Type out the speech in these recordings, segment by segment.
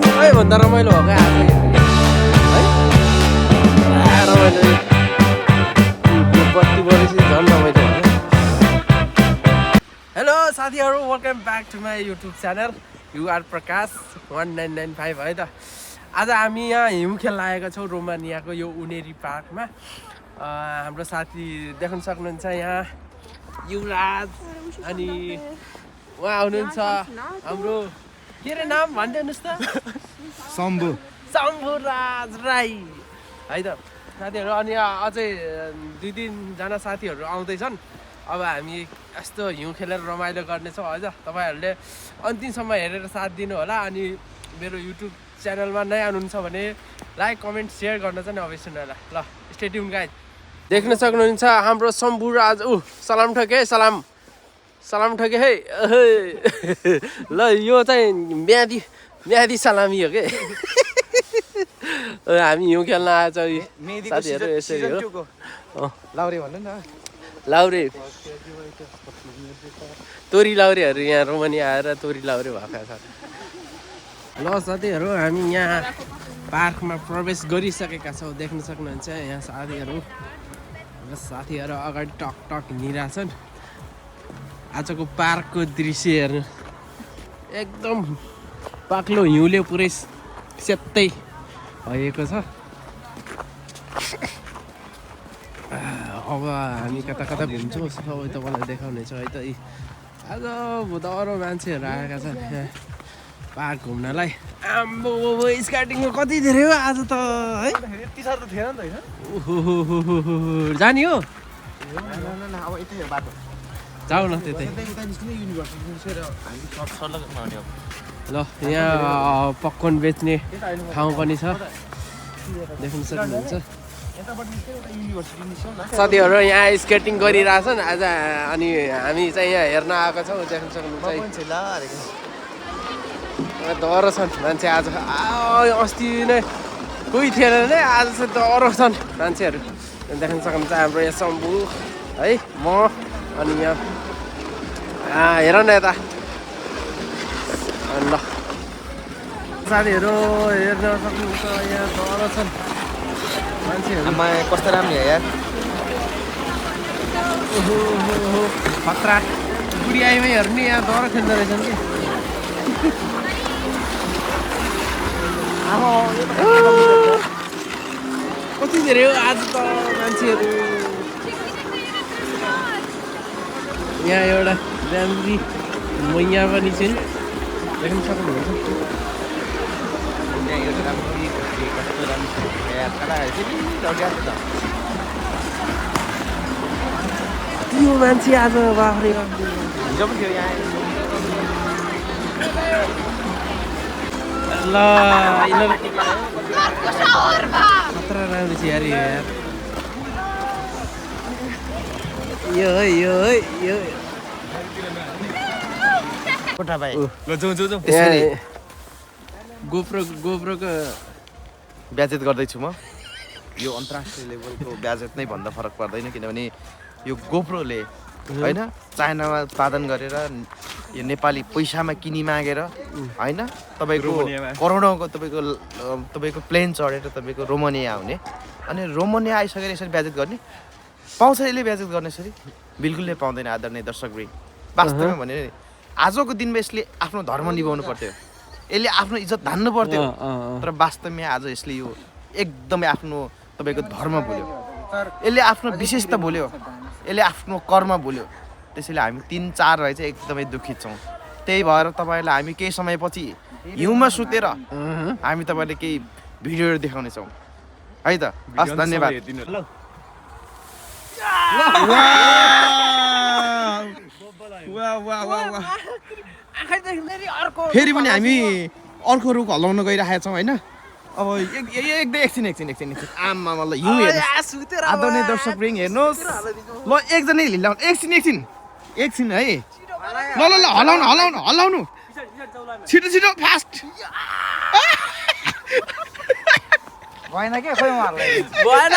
सबैभन्दा रमाइलो भएको आज है रमाइलो बत्ती बढेपछि झन् रमाइलो भयो। हेलो साथीहरू, welcome back to my YouTube channel your Prakash 1995 है त। आज हामी यहाँ हिउँ खेल्न आएका छौँ रोमानियाको यो उनेरी पार्कमा। हाम्रो साथी देख्न सक्नुहुन्छ यहाँ युवराज, अनि उहाँ हुनुहुन्छ हाम्रो के अरे नाम भनिदिनुहोस् त? शम्भुराज राई है त साथीहरू। अनि अझै 2-3 जना साथीहरू आउँदैछन्। अब हामी यस्तो हिउँ खेलेर रमाइलो गर्नेछौँ है त। तपाईँहरूले अन्तिमसम्म हेरेर साथ दिनु होला। अनि मेरो युट्युब च्यानलमा नयाँ हुनुहुन्छ भने लाइक कमेन्ट सेयर गर्न चाहिँ अवश्य होला। ल स्टे ट्युन गाइज। देख्न सक्नुहुन्छ हाम्रो शम्भुराज। सलाम ठोके, सलाम ठोके है। ल यो चाहिँ म्यादी सलामी हो के। हामी हिउँ खेल्न आएछ साथीहरू यसरी हो। लाउरे भन्नु न, लाउरे तोरी लाउरेहरू यहाँ रोमानिया आएर तोरी लाउरे भएका छन्। ल साथीहरू, हामी यहाँ पार्कमा प्रवेश गरिसकेका छौँ। देख्न सक्नुहुन्छ यहाँ साथीहरू अगाडि टक हिँडिरहेछन्। आजको पार्कको दृश्य हेर्नु, एकदम बाक्लो हिउँले पुरै सेतै भएको छ। अब हामी कता घुम्छौँ सबै तपाईँलाई देखाउनेछौँ है त। आज भुतरो मान्छेहरू आएका छन् यहाँ पार्क घुम्नलाई। आम्बो स्कार्टिङमा कति धेरै हो आज त है। यति साह्रो त थिएन नि त ओहो जाने हो, अब यतै बाटो जाऊ न त्यतै। ल यहाँ पपकर्न बेच्ने ठाउँ पनि छ, देख्न सक्नुहुन्छ। साथीहरू यहाँ स्केटिङ गरिरहेछन् आज। अनि हामी चाहिँ यहाँ हेर्न आएको छौँ। देख्न सक्नुहुन्छ डह्रो छन् मान्छे आज। अस्ति नै कोही थिएन नै, आज चाहिँ डह्रो छन् मान्छेहरू। देख्न सक्नुहुन्छ हाम्रो यहाँ शम्भु है, म अनि यहाँ हेर न यता। ल साथीहरू हेर्न सक्नुहुन्छ यहाँ डह्रो छन् मान्छेहरू। कस्तो राम्रो यार, खतरा बुढी आइमाईहरू नि यहाँ डह्रो खेल्दो रहेछन् कि। कति धेरै हो आज त मान्छेहरू। यहाँ एउटा राम्री मैया पनि छिन्, देख्न सक्नुहुन्छ। यो मान्छे आज बाख्रे हिजो पनि थियो यहाँ। ल खतरा राम्रो छ यार यो कोठा भाइ ल जाउँ गोप्रोको ब्याजेट गर्दैछु म। यो अन्तर्राष्ट्रिय लेभलको ब्याजेट नै भन्दा फरक पर्दैन, किनभने यो गोप्रोले होइन चाइनामा उत्पादन गरेर यो नेपाली पैसामा किनिमागेर होइन तपाईँको करोडौँको तपाईँको प्लेन चढेर तपाईँको रोमानिया आउने। अनि रोमानिया आइसकेर यसरी ब्याजेट गर्ने पाउँछ यसले ब्याजेट गर्ने? यसरी बिल्कुलै पाउँदैन आदरणीय दर्शकवृन्द। वास्तवमा भने आजको दिनमा यसले आफ्नो धर्म निभाउनु पर्थ्यो, यसले आफ्नो इज्जत धान्नु पर्थ्यो। तर वास्तवमा आज यसले यो एकदमै आफ्नो तपाईँको धर्म भुल्यो, यसले आफ्नो विशेषता भुल्यो, यसले आफ्नो कर्म भुल्यो। त्यसैले हामी 3-4 भाइ चाहिँ एकदमै दुखित छौँ। त्यही भएर तपाईँहरूलाई हामी केही समयपछि हिउँमा सुतेर हामी तपाईँहरूले केही भिडियोहरू देखाउनेछौँ है त। हस्, धन्यवाद। फेरि पनि हामी अर्को रुख हल्लाउन गइरहेका छौँ होइन अब एकछिन आमा ल हिउँ हेर्नुहोस् आदरणीय दर्शकवृन्द हेर्नुहोस् ल एकजना हिँड्लाउनु एकछिन है ल हल्लाउनु छिटो फास्ट भएन के खोइ भएन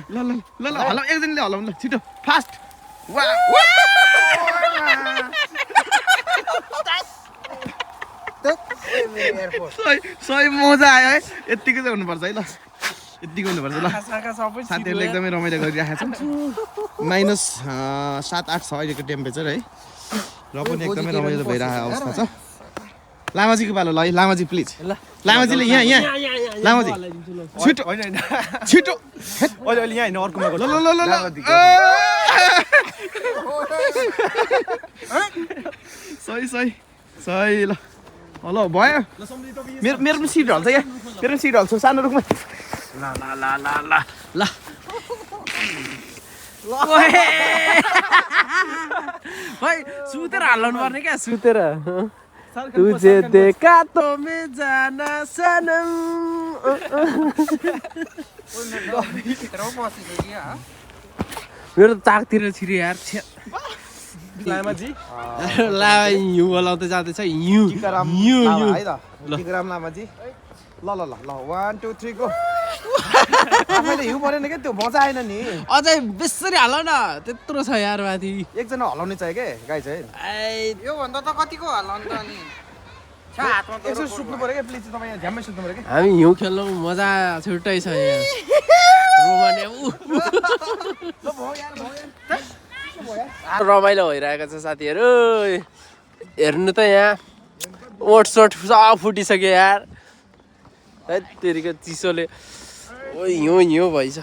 ल हल्लाउ एकजनाले हल्लाउनु ल छिटो फास्ट सही मजा आयो है यत्तिकै चाहिँ हुनुपर्छ है ल यत्तिकै हुनुपर्छ ल साथीहरूले एकदमै रमाइलो गरिरहेका छन् -7-8 छ अहिलेको टेम्परेचर है र पनि एकदमै रमाइलो भइरहेको अवस्था छ लामाजीको पालो ल है लामाजी प्लिज लामाजीले यहाँ लामाजी छिटो अहिले यहाँ होइन अर्कोमा सही ल हेलो भयो मेरो पनि सिट हल्छ क्या मेरो पनि सिट हल्छ सानो रुखमा ल भाइ सुतेर हाल्नु पर्ने क्या सुतेर तुझे देखा तो मैं जाना सनम मेरो त चाकतिर छिरे यार लामाजी ला हिउँ बोलाउँदै जाँदैछ हिउँ है त टिकराम लामाजी ल 1 2 3 गो आफैले हिउँ परेन क्या त्यो मजा आएन नि अझै बेसरी हाल न त्यत्रो छ यार माथि एकजना हल्लाउने चाहियो के गाई चाहिँ यो भन्दा त कतिको हल्लाउनु त अनि यसो सुत्नु पर्यो क्या प्लिज तपाईँ यहाँ झ्याम्मै सुत्नु पर्यो क्या हामी हिउँ खेल्नु मजा छुट्टै छ यहाँ रोमाने रमाइलो भइरहेको छ साथीहरू हेर्नु त यहाँ ओटसोट सब फुटिसक्यो यार तेरिको चिसोले हिउँ भइछ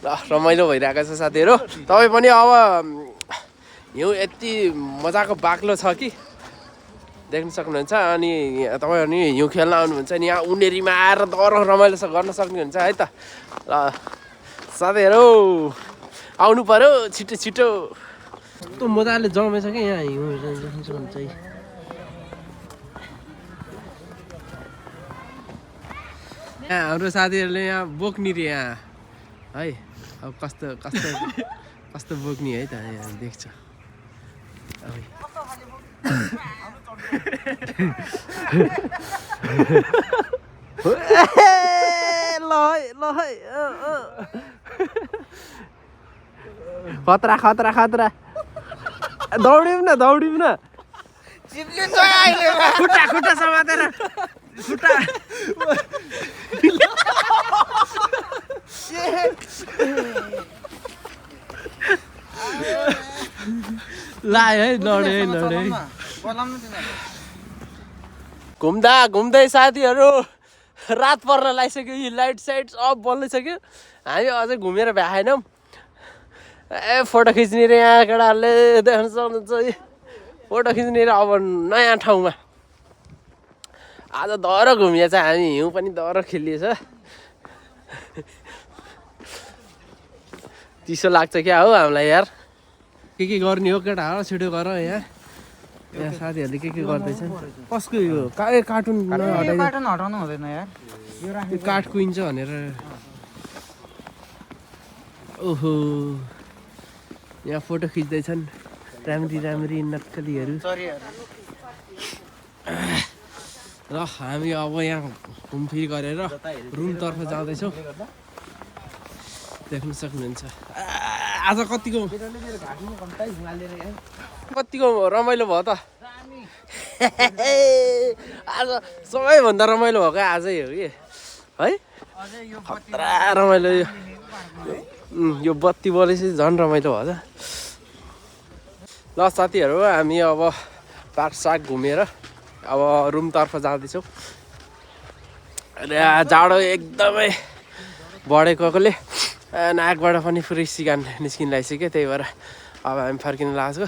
ल रमाइलो भइरहेको छ साथीहरू तपाईँ पनि अब हिउँ यति मजाको बाक्लो छ कि देख्न सक्नुहुन्छ अनि तपाईँहरू नि हिउँ खेल्न आउनुहुन्छ नि यहाँ उनेरीमा आएर दह्रो रमाइलो गर्न सक्नुहुन्छ है त ल साथीहरू आउनु पर्यो छिटो कस्तो मजाले जमेछ कि यहाँ हिउँ देख्न सक्नुहुन्छ यहाँ हाम्रो साथीहरूले यहाँ बोक्ने रे यहाँ है अब कस्तो बोक्ने है त यहाँ देख्छ खतरा दौड्यौँ न खुट्टा समातेर खुट्टा लायो है लडे घुम्दै साथीहरू रात पर्न लागिसक्यो यी लाइट साइट सब बल्लिसक्यो हामी अझै घुमेर भ्याएनौँ फोटो खिच्ने रे यहाँ केटाहरूले देख्न सक्नुहुन्छ फोटो खिच्ने रे अब नयाँ ठाउँमा आज दह्रो घुमिएछ हामी हिउँ पनि दह्रो खेलिएछ चिसो लाग्छ क्या हो हामीलाई यार के गर्ने हो केटा हो छिटो गर यहाँ साथीहरूले के गर्दैछन् कसको यो कार्टुन हटाउनु हुँदैन यार यो काठ कुहिन्छ भनेर ओहो यहाँ फोटो खिच्दैछन् राम्री नक्कलीहरू र हामी अब यहाँ घुमफिर गरेर रुमतर्फ जाँदैछौँ देख्न सक्नुहुन्छ आज कतिको रमाइलो भयो त आज सबैभन्दा रमाइलो भएको आजै हो कि है खतरा रमाइलो यो बत्ती बलेपछि झन् रमाइलो भयो त ल साथीहरू हामी अब पार्क साक घुमेर अब रुमतर्फ जाँदैछौँ जाडो एकदमै बढेकोले नाकबाट पनि पुरै सिगान निस्किन लागिसक्यो त्यही भएर अब हामी फर्किन लागेको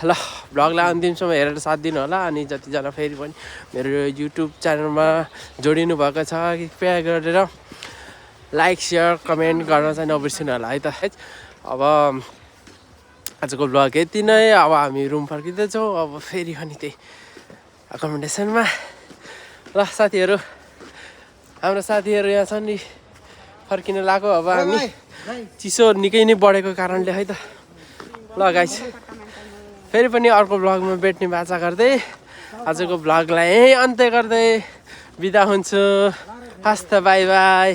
ल भ्लगलाई अन्तिमसम्म हेरेर साथ दिनु होला अनि जतिजना फेरि पनि मेरो युट्युब च्यानलमा जोडिनु भएको छ कृपया गरेर लाइक सेयर कमेन्ट गर्न चाहिँ नबिर्सिनु होला है त अब आजको ब्लग यति नै। अब हामी रुम फर्किँदैछौँ अब फेरि अनि त्यही एकोमोडेसनमा। ल साथीहरू, हाम्रो साथीहरू यहाँ छन् नि फर्किन लाग्यो। अब हामी चिसो निकै नै बढेको कारणले है त। ल गाइस, फेरि पनि अर्को ब्लगमा भेट्ने बाचा गर्दै आजको ब्लगलाई यहीँ अन्त्य गर्दै बिदा हुन्छु। हस् त, बाई बाई।